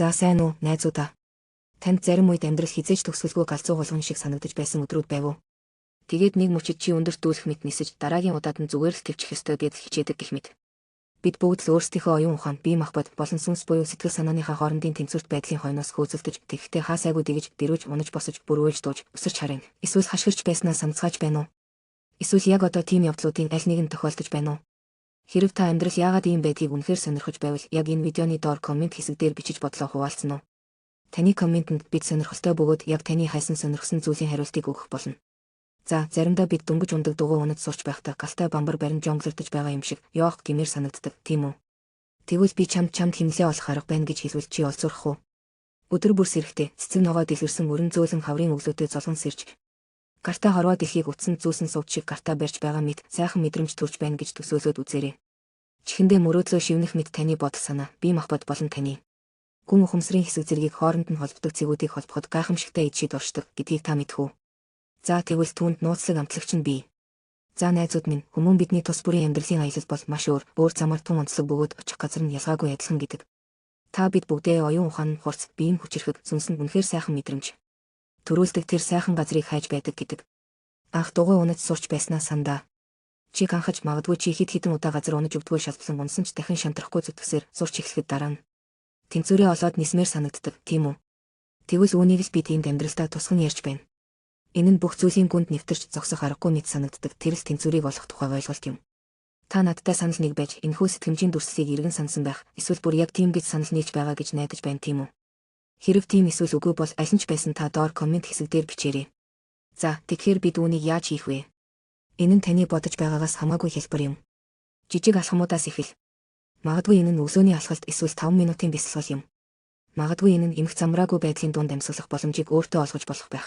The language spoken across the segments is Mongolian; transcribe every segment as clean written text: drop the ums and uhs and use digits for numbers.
За, сайн уу, найзуудаа. Танд зарим үед амьдрал хэзээ ч төгсгөлгүй галзуу гулган шиг санагдаж байсан өдрүүд байв уу? Тэгээд нэг мөчид чи өндөрт дүүлэх мэт нисэж, дараагийн удаад нь зүгээр л тэвчих ёстой гэдэл хичээдэг гэх мэт. Бид бүгд л өөрсдийнхөө оюун ухаан, бие махбод болон сүнс буюу сэтгэл санааныхаа хоорондын тэнцвэрт байдлын хойноос хөөцөлдөж, тэгэхдээ хаа сайгүй дэгэж, дэрвэж, унаж босож, бүр уйлж дууж, өсөрч харин. Эсвэл хашгирч байснаа санацгааж байна уу? Эсвэл яг одоо тийм явдлуудын аль нэг нь тохиолдож байна уу? Хэрэв та амьдрал яагаад ийм байдгийг үнэхээр сонирхож байвал яг энэ видеоны доор коммент хэсэг дээр бичиж бодлоо хуваалцсан уу? Таны комментэнд бид сонирхолтой бөгөөд яг таны хайсан сонирхсон зүйлийн хариултыг өгөх болно. За, заримдаа бид дөнгөж унадаг дугуй унаж сурч байхдаа галтай бамбар барин жонглордож байгаа юм шиг ёох гэмээр санагддаг, тийм үү? Тэгвэл би чамд хэмнэлээ олох арга байна гэж хэлвэл чи олзуурах уу? Өдөр бүр сэрэхдээ цэцэг ногоо дэлгэрсэн өрн зөөлөн хаврын өглөөтэй золгон сэрж гартаа хорвоо дэлхийг утсан зүүсэн сувд шиг гартаа барьж байгаа мэт сайхан мэдрэмж төрж байна гэж төсөөлөөд үзээрэй. Чихэндээ мөрөөдлөө шивнэх мэт таны бодол санаа, бие махбод болон таны гүн ухамсарын хэсэг зэргийг хооронд нь холбодог цэгүүдийг холбоход гайхамшигтай ид шид оршдог гэдгийг та мэдэх үү? За, тэгвэл түүнд нууцлаг амтлагч нь бий. За, найзууд минь, хүмүүн бидний тус бүрийн амьдралын аялал бол маш өөр, өөр замаар тун онцлог бөгөөд очих газар нь ялгаагүй адилхан гэдэг. Та бид бүгдээ оюун ухаан нь хурц, бие нь хүчирхэг, сүнс нь үнэхээр сайхан мэдрэмж төрүүлдэг тэр сайхан газрыг хайж байдаг гэдэг. Анх дугуй унаж сурч байснаа сандаа. Чи ганхаж магадгүй чи хэд хэдэн удаа газар унаж өвдгөө шалтлан унсан ч дахин шантрахгүй зүтгэсээр сурч эхлэхэд дараа нь тэнцвэрээ олоод нисмээр санагддаг, тийм үү? Тэгвэл үүнийг л бид энд амьдралдаа тусган ярьж байна. Энэ нь бүх зүйлийн гүнд нэвтэрч зогсох аргагүй мэт санагддаг тэр л тэнцвэрийг олох тухай ойлголт юм. Та надтай санал нэг байж энэхүү сэтгэмжийн дүрслэлийг эргэн санасан байх, эсвэл бүр яг тийм гэж санал нийлж байгаа гэж найдаж байна, тийм үү? Хэрэв тийм эсвэл үгүй бол аль нь ч байсан та доор коммент хэсэг дээр бичээрэй. За, тэгэхээр бид үүнийг яаж хийх вэ? Энэ нь таны бодож байгаагаас хамаагүй хялбар юм. Жижиг алхмуудаас эхэл. Магадгүй энэ нь өглөөний алхалт эсвэл 5 минутын бясалгал юм. Магадгүй энэ нь эмх замраагүй байдлын дунд амьсгалах боломжийг өөртөө олгож болох байх.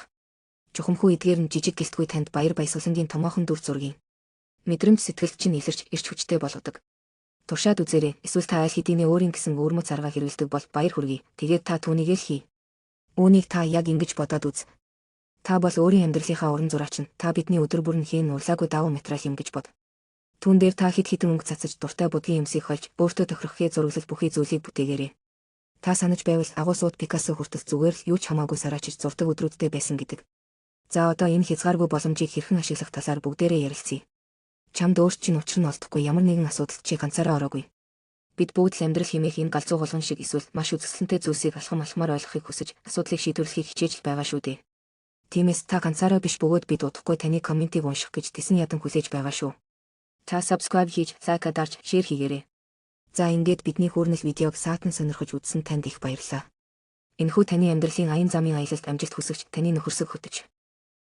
Чухамхүү эдгээр нь жижиг гэлтгүй танд баяр баясгалангийн томоохон дүр зургийн мэдрэмж сэтгэлд чинь илэрч эрч хүчтэй болгодог. Туршаад үзээрэй. Эсвэл та аль хэдийнэ өөрийн гэсэн өвөрмөц арга хэрэглэдэг бол баяр хүргэе. Тэгээд та түүнийг л хий. Үүнийг та яг ингэж бодоод үз. Та бол өөрийн амьдралынхаа уран зураач нь. Та бидний өдөр бүр нь хийн урлаагүй давуу материал юм гэж бод. Түүн дээр та хэд хэдэн өнгө цацаж дуртай будгийн юмсыг хольж өөртөө тохирохыг зураглал бүхий зүйлийг бүтээгээрэй. Та санаж байвал агуу сууд Пикассо хүртэл зүгээр л юу ч хамаагүй сараачиж зурдаг өдрүүдтэй байсан гэдэг. За, одоо энэ хязгааргүй боломжийг хэрхэн ашиглах талаар бүгдээрээ ярилцъя. Чамд өөрт чинь учир нь олдохгүй ямар нэгэн асуудалд чи ганцаараа ороогүй. Бид бүгд л амьдрал хэмээх энэ галзуу гулган шиг эсвэл маш үзэсгэлэнтэй зүйлсийг алхам алхмаар ойлгохыг хүсэж, асуудлыг шийдвэрлэхийг хичээж л байгаа шүү дээ. Тиймээс та ганцаараа биш бөгөөд бид удахгүй таны комментийг унших гэж тэсэн ядан хүлээж байгаа шүү. Та subscribe хийж, like дарж, share хийгээрэй. За, ингээд бидний хүүрнэл видеог саатан сонирхож үзсэн танд их баярлалаа. Энэхүү таны амьдралын аян замын аялалд амжилт хүсэгч таны нөхөрсөг хөтөч.